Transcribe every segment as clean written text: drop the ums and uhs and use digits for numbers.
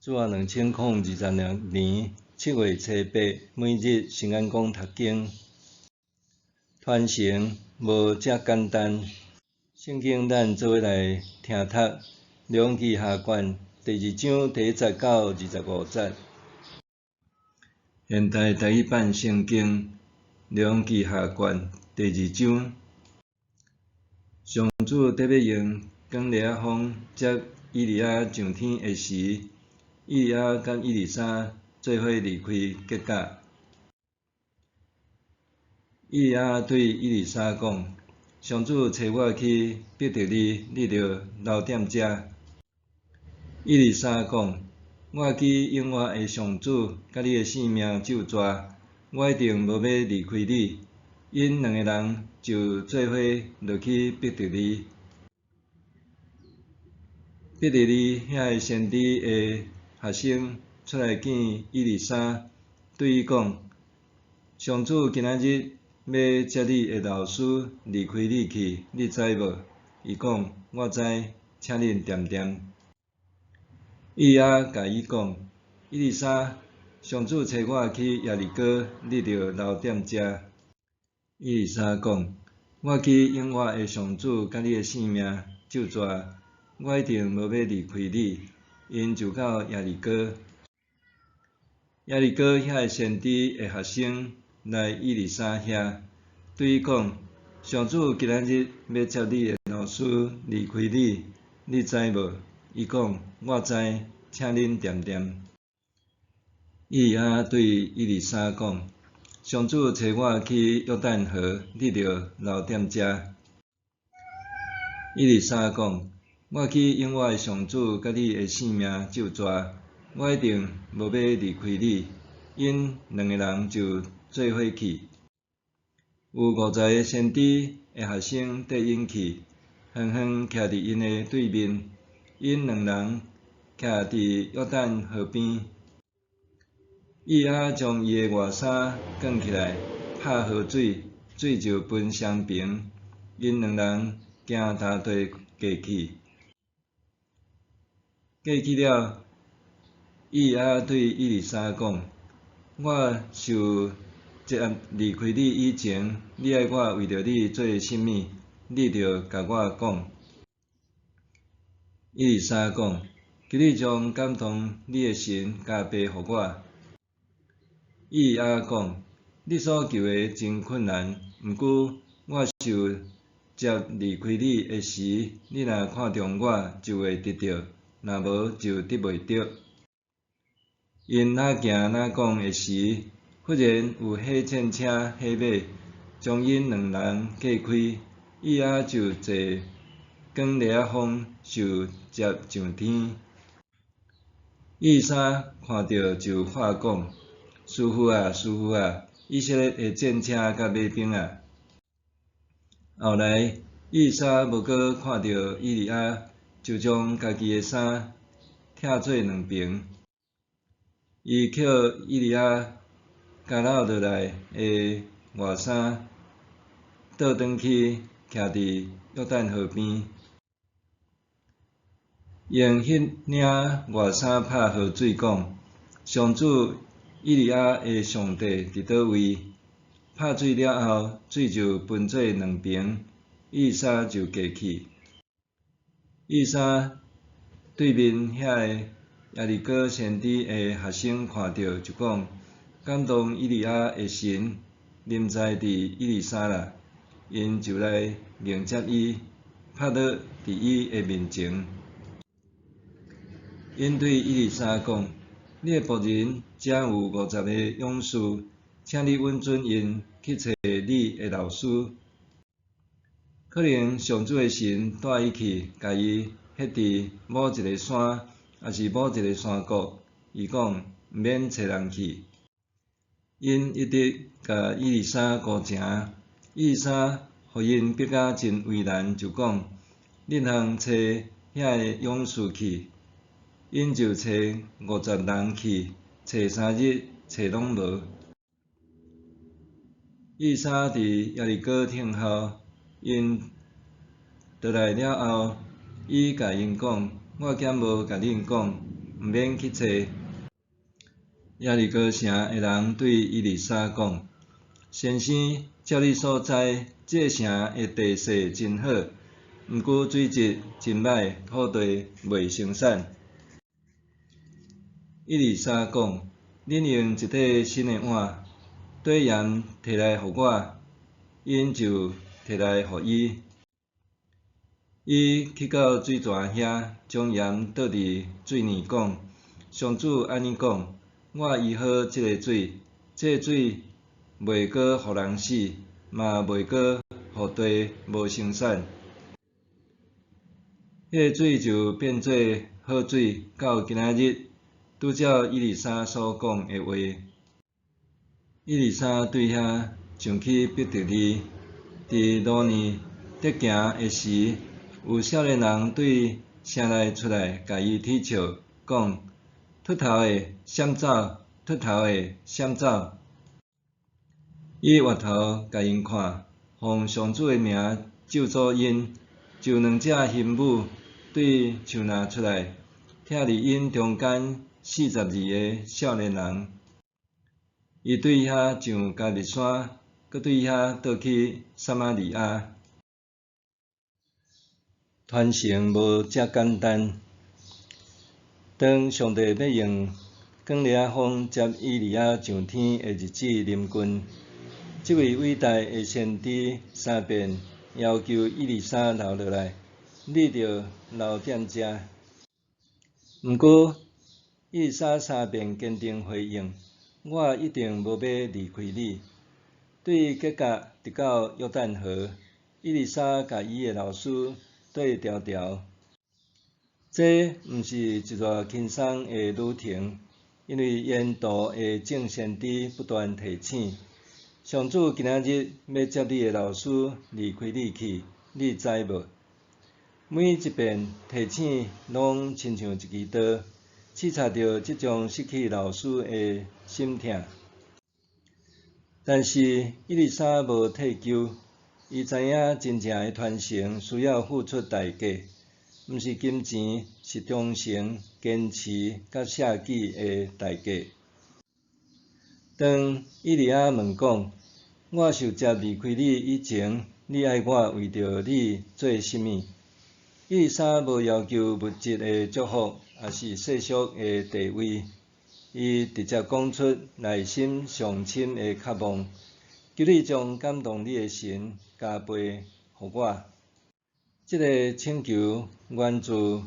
主後2022年7月初八，每日聖安講讀經，傳承無遮簡單。聖經咱做伙來聽讀《列王紀下卷》第二章第一節到25節。現代台語版聖經《列王紀下卷》第二章，上主特欲用捲列仔風接以利亞上天的時，以利亞佮以利沙做伙離開吉甲。以利亞對以利沙講：上主差我去伯特利，你著留踮遮。以利沙講：我舉永活的上主佮你的性命咒詛，我一定無欲離開你。𪜶兩个人就做伙落去伯特利。伯特利遐个先知的學生出來見以利沙，對伊講：上主今仔日欲接你的老師離開你去，你知無？伊講：我知，請恁恬恬。以利亞共伊講：以利沙，上主差我去耶利哥，你著留踮遮。以利沙講：我舉永活的上主佮你的性命咒詛，我一定無欲離開你。𪜶就到耶利哥。耶利哥遐个先知的學生來以利沙遐，對伊講：上主今仔日欲接你的老師離開你，你知無？伊講：我知，請恁恬恬。以利亞對以利沙講：上主差我去約旦河，你著留踮遮。以利沙講：我舉永活的上主佮你的性命咒詛，我一定無欲離開你。𪜶兩个人就做伙去。有50个先知的學生綴𪜶去，遠遠徛佇𪜶的對面。𪜶兩人徛佇約旦河邊。以利亞將伊的外衫捲起來，拍河水，水就分雙爿。𪜶兩人行乾地過去。過去了，以利亞對以利沙講：我受接離開你以前，你愛我為著你做啥物，你著共我講。以利沙講：求你將感動你的神交託予我。以利亞講：你所求的真困難，毋過我受接離開你的時，你若看重我，就會得著；若無，就得袂著。𪜶哪行哪講的時，忽然有火箭車、火馬將𪜶兩人隔開，以利亞就坐捲列仔風受接上天。以利沙看著就喊講：師傅啊，師傅啊！以色列的戰車佮馬兵啊！後來，以利沙無閣看著以利亞，就將家己的衫拆做兩爿。伊抾以利亞交落落來的外衫，倒轉去徛佇約旦河邊，用彼領外衫拍河水，講：上主以利亞的上帝佇佗位？拍水了後，水就分做兩爿，以利沙就過去。以利沙對面遐个耶利哥先知的學生看著，就講：感動以利亞的神臨在佇以利沙啦！𪜶就來迎接伊，拍倒佇伊的面前。𪜶對以利沙講：你的僕人遮有50个勇士，請你允准𪜶去揣你的老師。可能上主的神帶伊去，共伊歇佇某一个山，抑是某一个山谷。伊講：毋免揣人去。𪜶一直共以利沙孤情，以利沙予𪜶逼甲真為難，就講：恁通揣遐个勇士去。𪜶就揣50人去，揣3日，揣攏無。以利沙佇耶利哥等候，𪜶倒來了後，伊共𪜶講：我敢無共恁講，毋免去揣。耶利哥城的人對以利沙講：先生，照你所知，這个城的地勢真好，毋過水質真䆀，土地袂生產。以利沙講：恁用一塊新的碗，綴鹽提來予我，𪜶就提來予伊。伊去到水泉遐，將鹽倒佇水裡，講：上主按呢講，我醫好這个水，這个水袂閣予人死，嘛袂閣予地無生產。彼个水就變做好水，到今仔日，拄照以利沙所講的話。以利沙對遐上去伯特利，佇路呢直行的時，有少年人對城內出來，共伊恥笑，講：禿頭的，閃走！禿頭的，閃走！伊回頭共𪜶看，奉上主的名咒詛𪜶，就兩隻鴟母對樹林出來，疼佇𪜶中間42个少年人。伊對遐上迦密山，閣對遐倒去撒瑪利亞。傳承無遮簡單。當上帝欲用捲簾仔風接以利亞上天的日子臨近，這位偉大的先知三遍要求以利沙留落來，你著留踮遮。毋過，以利沙三遍堅定回應：我一定無欲離開你。對吉甲直到約旦河，以利沙共伊的老師綴迢迢。這毋是一段輕鬆的旅程，因為沿途的眾先知不斷提醒：上主今仔日欲接你的老師離開你去，你知無？每一遍提醒攏親像一支刀，刺插著這將失去老師的心疼。但是以利沙無退勼，伊知影真正的傳承需要付出代價，毋是金錢，是忠誠、堅持佮捨己的代價。當以利亞問講：我受接離開你以前，你愛我為著你做啥物？以利沙無要求物質的祝福，抑是世俗的地位，伊直接講出內心上深的渴望：求你將感動你的神加倍予我。這个請求源自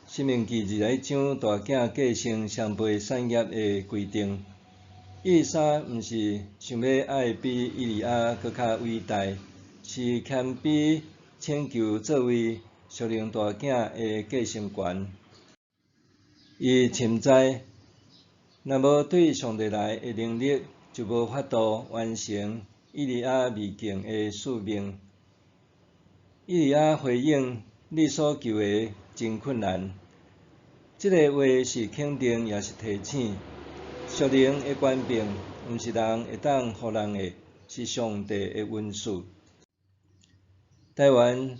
申命記21章大囝繼承雙倍產業的規定。以利沙毋是想欲愛比以利亞閣較偉大，是謙卑請求做為屬靈大囝的繼承權。伊深知，若無對上帝來的能力，就無法度完成以利亞未竟的使命。以利亞回應：你所求的真困難。這个話是肯定，也是提醒。屬靈的權柄，毋是人會當予人的，是上帝的恩賜。台灣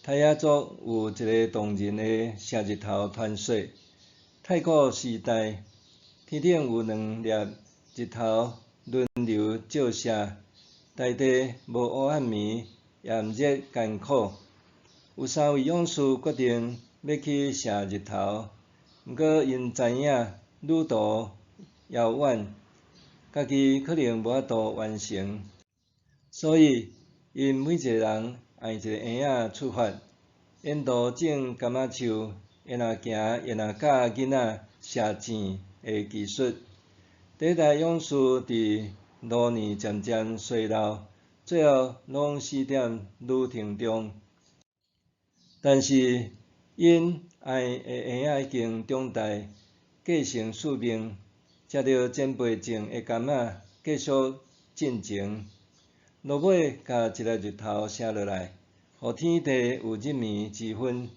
泰雅族有一个動人的射日頭傳說。太古時代，天頂有兩粒日頭輪流照射，大地無烏暗暝，炎熱艱苦。有三位勇士決定欲去射日頭，毋過𪜶知影旅途遙遠，家己可能無法度完成，所以𪜶每一个人愛一個嬰仔出發，沿途種柑仔樹，然後行，然後教囡仔射箭的技術。第一代勇士佇路呢漸漸衰老，最後攏死佇旅程中。但是𪜶愛的嬰仔已經長大，繼承使命，接著前輩種的柑仔，繼續進前。落尾共一粒日頭射落來，予天地有日暝之分，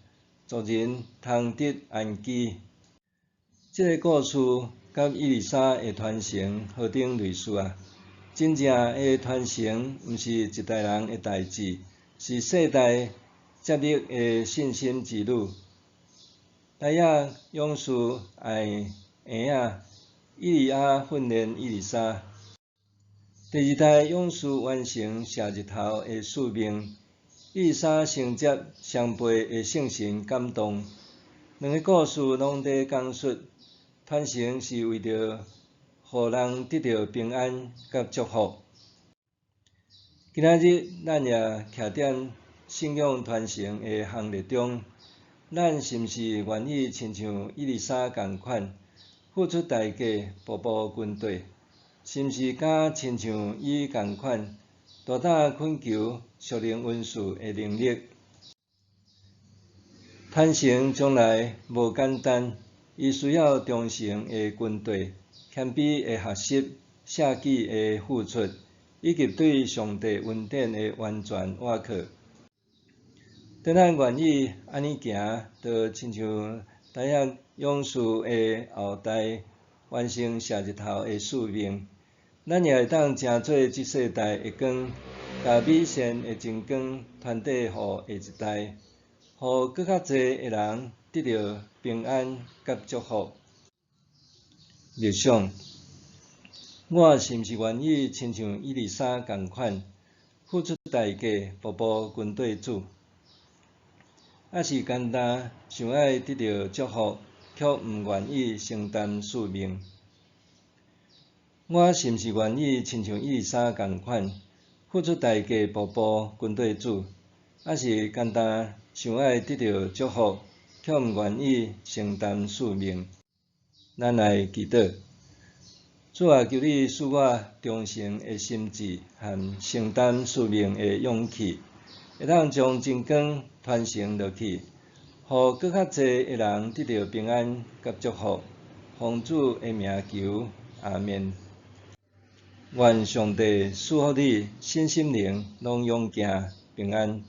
族人通得安居。這个故事佮以利沙的傳承何等類似啊！真正的傳承毋是一代人的代誌，是世代接力的信心之旅。台亞勇士愛嬰仔以利亞訓練以利沙。第二代勇士完成射日頭的使命，以利沙承接上輩的聖神感動。兩个故事攏佇講述傳承是為著予人得著平安佮祝福。今仔日咱也徛佇信仰傳承的行列中，咱是毋是願意親像以利沙仝款，付出代價步步跟綴？是毋是敢親像伊仝款，大膽懇求屬靈恩賜的能力？傳承從來無簡單，伊需要忠誠的跟綴、謙卑的學習、捨己的付出，以及對上帝恩典的完全倚靠。當咱願意按呢行，就親像台亞勇士的後代完成射日頭的使命，咱也會當成做這世代的光，共美善的真光傳遞予下一代，予閣較濟的人得著平安佮祝福。默想，我是毋是願意親像以利沙仝款，付出代價，步步跟綴主？抑是干焦想愛得著祝福，卻毋願意承擔使命？我是毋是願意親像以利沙仝款，付出代價，步步跟綴主？抑是干焦想愛得著祝福，卻毋願意承擔使命？咱來祈禱。主啊，求你賜我忠誠的心志和承擔使命的勇氣，會當將真光傳承落去，予閣較濟的人得著平安佮祝福。奉主的名求，阿們。願上帝賜福你，身心靈攏勇健平安。